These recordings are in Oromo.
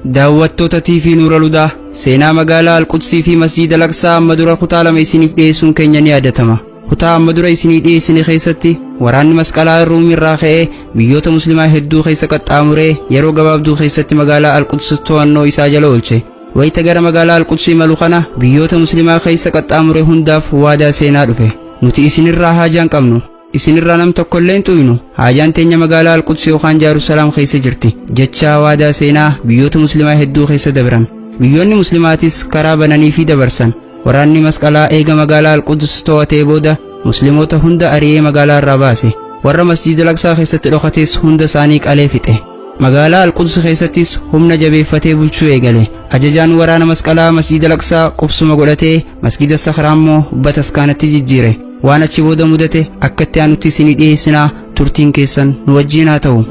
Daawwattoota TV Nuura Ludaa seenaa magaalaa Alqudsii fi Masjiida Al-Aqsaa amma dura kutaa lama isiniif dhiyeessuun keenya ni yaadatama. Kutaa amma dura isinii dhiyeessine keessatti waraanni masqalaa Ruum irraa ka'ee biyyoota muslimaa hedduu keessa qaxxaamuree yeroo gabaabduu keessatti magaalaa Alquds to'annoo isaa jala oolche. Wayita gara magaalaa Alquds imalu kana biyyoota muslimaa keessa qaxxaamure hundaaf waadaa seenaa dhufe. Nuti isinirraa haajaan qabnu. Isinirraa nam tokkollee hin xuynu. Haajaan teenya magaalaa Alquds yookaan Jaarusalaam keessa jirti. Jechaa waadaa seenaa biyyoota muslimaa hedduu keessa dabran. Biyyoonni muslimaatis karaa bananii fi dabarsan. Waraanni masqalaa eega magaalaa Alquds to'atee booda musliimoota hunda ari'ee magaalaa irraa baase. Warra Masjiida Al-Aqsaa keessatti dhokates hunda isaanii qalee fixe. Magaalaa Alquds keessattis humna jabeeffatee bulchuu eegale. Ajajaan waraana masqalaa Masjiida Al-Aqsaa qubsuma godhatee Masjida Sakraa immoo bataskaanatti jijjiire. Waan achi booda mudate akka itti aanutti isinii dhiyeessinaa turtiin keessan nu wajjiin haa ta'u.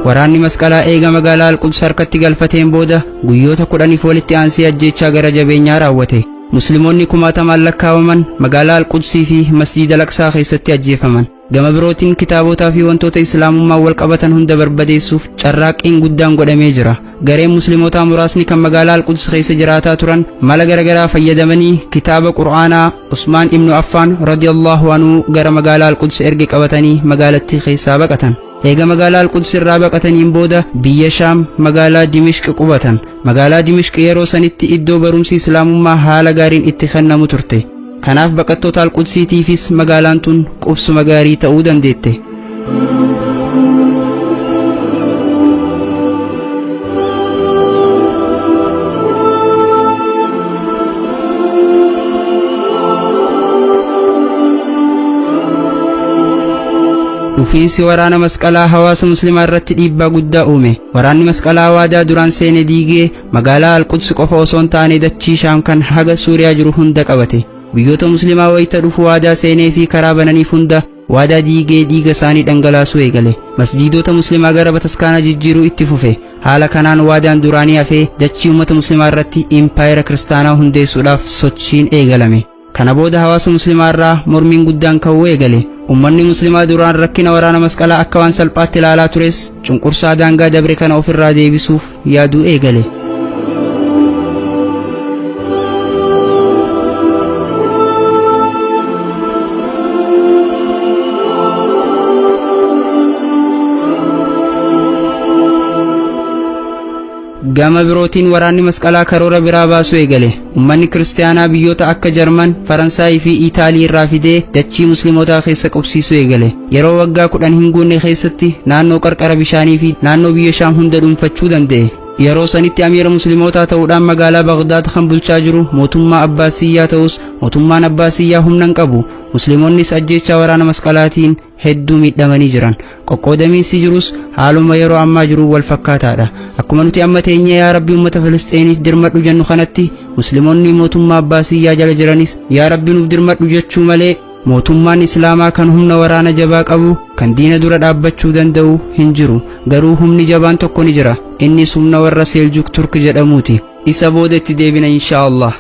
Waraanni masqalaa eega magaalaa Alquds harkatti galfateen booda guyyoota 10f walitti aansee ajjeechaa gara jabeenyaa raawwate. Musliimoonni kumaatamaan lakkaawaman magaalaa Alqudsii fi Masjiida Al-Aqsaa keessatti ajjeefaman. Gama birootiin kitaabotaa fi wantoota Islaamummaan wal qabatan hunda barbadeessuuf carraaqqiin guddaan godhamee jira. Gareen Muslimootaa muraasni kan magaalaa Alquds keessa jiraataa turan mala garagaraa fayyadamanii kitaaba Qur'aanaa Usmaan ibnu Affaan radiyallahu anhu gara magaalaa Alquds erge qabatanii magaalattii keessaa baqatan. Eega magaalaa Alquds irraa baqataniin booda biyya Shaam magaalaa Dimishq qubatan. Magaalaa Dimishq yeroo sanitti iddoo barumsi Islaamummaa haala gaariin itti kennamu turte. Kanaaf baqattoota Alqudsiitiifis magaalaan tun qubsuma gaarii ta'uu dandeette. Dhufiinsi waraana masqalaa hawaasa muslimaa irratti dhiibbaa guddaa uume. Waraanni masqalaa waadaa duraan seene diigee magaalaa Alquds qofa osoo hin taane dachii Shaam kan haga Suuriyaa jiru hunda qabate. Biyyoota muslimaa wayita dhufu waadaa seenee fi karaa bananiif hunda waadaa diigee dhiiga isaanii dhangalaasuu eegale. Masjiidota muslimaa gara bataskaanaa jijjiiruu itti fufe. Haala kanaan waadaan duraanii hafee dachii uummata muslimaa irratti impaayera kiristaanaa hundeessuudhaaf sochiin eegalame. Kana booda hawaasa muslimaa irraa mormiin guddaan ka'uu eegale. Uummanni muslimaa duraan rakkina waraana masqalaa akka waan salphaatti ilaalaa tures cunqursaa daangaa dabre kana ofirraa deebisuuf yaaduu eegale. Gama birootiin waraanni masqalaa karoora biraa baasuu eegale. Uummanni kiristaanaa biyyoota akka Jarman, Faransaayii fi Itaalii irraa fidee dachii muslimootaa keessa qubsiisuu eegale. Yeroo waggaa 10 hin guunne keessatti naannoo qarqara bishaanii fi naannoo biyya Shaam hunda dhuunfachuu danda'e. Yeroo sanitti amiira muslimootaa ta'uudhaan magaalaa Bagdaad kan bulchaa jiru mootummaa Abbaasiyyaa ta'us mootummaan Abbaasiyyaa humna hin qabu. Musliimoonnis ajjeechaa waraana masqalaatiin hedduu miidhamanii jiran. Qoqqoodamiinsi jirus haaluma yeroo ammaa jiruun wal fakkaataadha. Akkuma nuti amma teenyee yaa Rabbi uummata Filisxeeniif dirmadhu jennu kanatti musliimoonni mootummaa Abbaasiyyaa jala jiranis yaa Rabbi nuuf dirmadhu jechuu malee mootummaan Islaamaa kan humna waraana jabaa qabu kan diina dura dhaabbachuu danda'u hin jiru. Garuu humni jabaan tokko ni jira. Innis humna warra Seeljuk Turk jedhamuuti. Isa booda itti deebina inshaa Allah.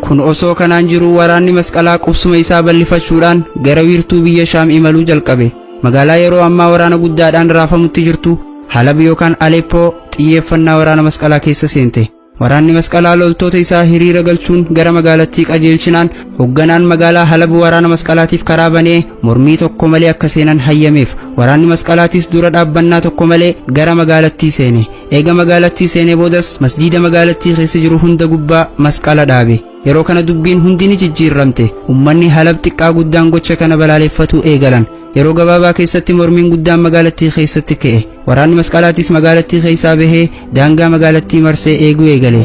Kun osoo kanaan jiruu waraanni masqalaa qubsuma isaa bal'ifachuudhaan gara wiirtuu biyya Shaam imaluu jalqabe. Magaalaa yeroo ammaa waraana guddaadhaan raafamutti jirtu Halab yookaan Aleppoo xiyyeeffannaa waraana masqalaa keessa seente. Waraanni masqalaa loltoota isaa hiriira galchuun gara magaalattii qajeelchinaan hoogganaan magaalaa Halab waraana masqalaatiif karaa banee mormii tokko malee akka seenan hayyameef. Waraanni masqalaatis dura dhaabbannaa tokko malee gara magaalattii seene. Eega magaalattii seenee boodas masjiida magaalattii keessa jiru hunda gubbaa masqala dhaabe. Yeroo kana dubbiin hundi ni jijjiirramte. Uummanni Halab xiqqaa guddaan gocha kana balaaleffatuu eegalan. Yeroo gabaabaa keessatti mormiin guddaan magaalattii keessatti ka'e. Waraanni masqalaatis magaalattii keessaa bahee daangaa magaalattii marsee eeguu eegale.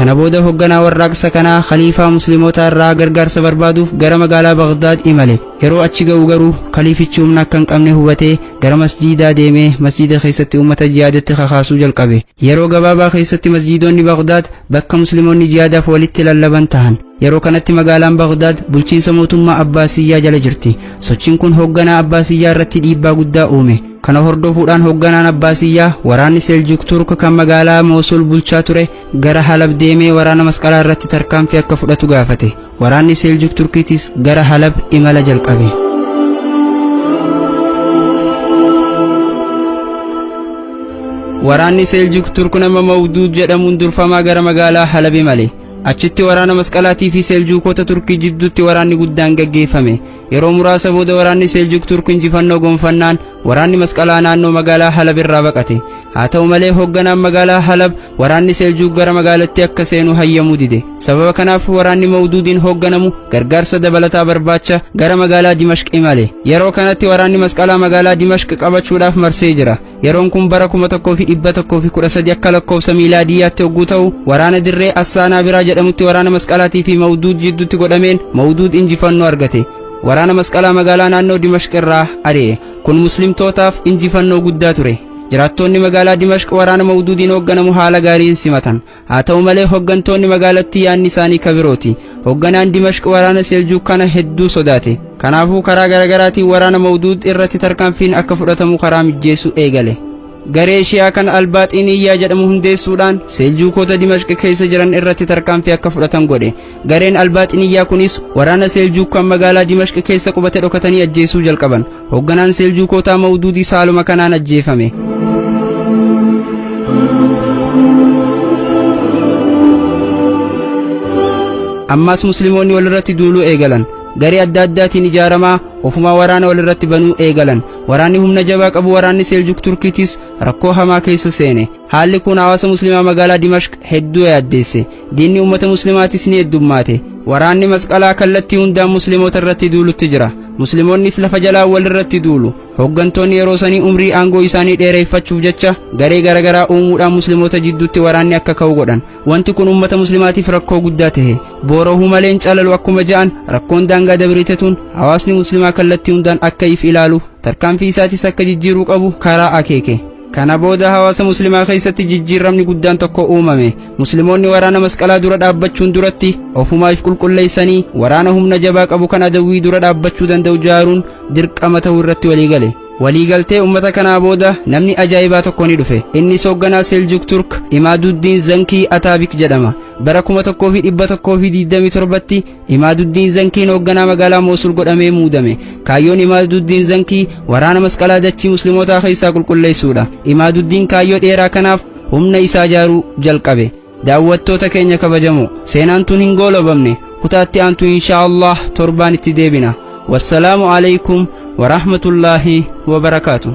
Kana booda hoogganaa warraaqsa kanaa khaliifaa musliimotaa irraa gargaarsa barbaaduuf gara magaalaa Bagdaad imale. Yeroo achi ga'u garuu khaliifichi humna akka hin qabne hubatee gara masjiidaa deemee masjiida keessatti uummata jihaadatti kakaasuu jalqabe. Yeroo gabaabaa keessatti masjiidonni Bagdaad bakka musliimoonni jihaadaaf walitti lallaban tahan. Yeroo kanatti magaalaan Bagdaad bulchiinsa mootummaa Abbaasiyyaa jala jirti. Sochiin kun hoogganaa Abbaasiyyaa irratti dhiibbaa guddaa uume. Kana hordofuudhaan hoogganaan Abbaasiyyaa waraanni Seljuk Turk kan magaalaa Moosul bulchaa ture gara Halab deemee waraana masqalaa irratti tarkaanfii akka fudhatu gaafate. Waraanni Seljuk Turkiitis gara Halab imala jalqabe. Waraanni Seljuk Turk nama Mawduud jedhamuun durfamaa gara magaalaa Halab imale. Achitti waraana masqalaatii fi Seljuukota Turkii jidduutti waraanni guddaan gaggeeffame. Yeroo muraasa booda waraanni Seljuk Turk injifannoo gonfannaan waraanni masqalaa naannoo magaalaa Halab irraa baqate. Haa ta'u malee hoogganaan magaalaa Halab waraanni Seljuk gara magaalatti akka seenu hayyamuu dide. Sababa kanaaf waraanni Mawduudiin hoogganamu gargaarsa dabalataa barbaacha gara magaalaa Dimashq imale. Yeroo kanatti waraanni masqalaa magaalaa Dimashq qabachuudhaaf marsee jira. Yeroon kun bara 1113 akka lakkoofsa miilaadiyyaatti hogguu ta'u waraana dirree Assaanaa biraa jedhamutti waraana masqalaatii fi Mawduud jidduutti godhameen Mawduud injifannoo argate. Waraana masqalaa magaalaa naannoo Dimashq irraa ari'e. Kun muslimtootaaf injifannoo guddaa ture. Jiraattonni magaalaa Dimashq waraana Mawduudiin hoogganamu haala gaariin simatan. Haa ta'u malee hooggantoonni magaalattii yaadni isaanii kabirooti. Hoogganaan Dimashq waraana Seljuuk kana hedduu sodaate. Kanaafuu karaa garaagaraatiin waraana Mawduud irratti tarkaanfiin akka fudhatamu karaa mijjeessuu eegale. Garee Shi'aa kan Albaaxiniyyaa jedhamu hundeessuudhaan Seljuukota Dimashq keessa jiran irratti tarkaanfii akka fudhatan godhe. Gareen Albaaxiniyyaa kunis waraana Seljuuk kan magaalaa Dimashq keessa qubate dhokatanii ajjeesuu jalqaban. Hoogganaan Seljuukotaa Mawduudii saaluma kanaan ajjeefame. Ammas musliimoonni walirratti duuluu eegalan. Garee adda addaatiin ijaaramaa ofumaa waraana walirratti banuu eegalan. Waraanni humna jabaa qabu waraanni Seljuk Turkiitis rakkoo hamaa keessa seene. Haalli kun hawaasa musliimaa magaalaa Dimashq hedduu yaaddeesse. Diinni uummata muslimaatis ni heddummaate. Waraanni masqalaa kallattii hundaan musliimoota irratti duulutti jira. Musliimoonnis lafa jalaa walirratti duulu. Hooggantoonni yeroo sanii umrii aangoo isaanii dheereffachuuf jecha garee garaagaraa uumuudhaan musliimoota jidduutti waraanni akka ka'u godhan. Wanti kun uummata muslimaatiif rakkoo guddaa tahe. Boorahuu maleen calalu akkuma ja'an rakkoon daangaa dabritetuun hawaasni muslimaa kallattii hundaan akka if ilaalu tarkaanfii isaatis akka jijjiiruu qabu karaa akeeke. Kana booda hawaasa muslimaa keessatti jijjiiramni guddaan tokko uumame. Musliimoonni waraana masqalaa dura dhaabbachuun duratti ofumaa if qulqulleessanii waraana humna jabaa qabu kan adawwii dura dhaabbachuu danda'u ijaaruun dirqama ta'uu irratti waliigale. Waliigaltee uummata kanaa booda namni ajaa'ibaa tokko ni dhufe. Innis hoogganaa Seljuk Turk Imaaduddin Zankii Ataabik jedhama. Bara 1127tti Imaaduddin Zankiin hoogganaa magaalaa Moosul godhamee muudame. Kaayyoon Imaaduddin Zankii waraana masqalaa dachii muslimootaa keessaa qulqulleessuudha. Imaaduddin kaayyoo dheeraa kanaaf humna isaa ijaaruu jalqabe. Daawwattoota keenya kabajamoo seenaan tun hin goolabamne kutaatti aantu inshaa Allah torbaan itti deebina. Wassalaamu alaikum wa rahmatullaahi wa barakaatu.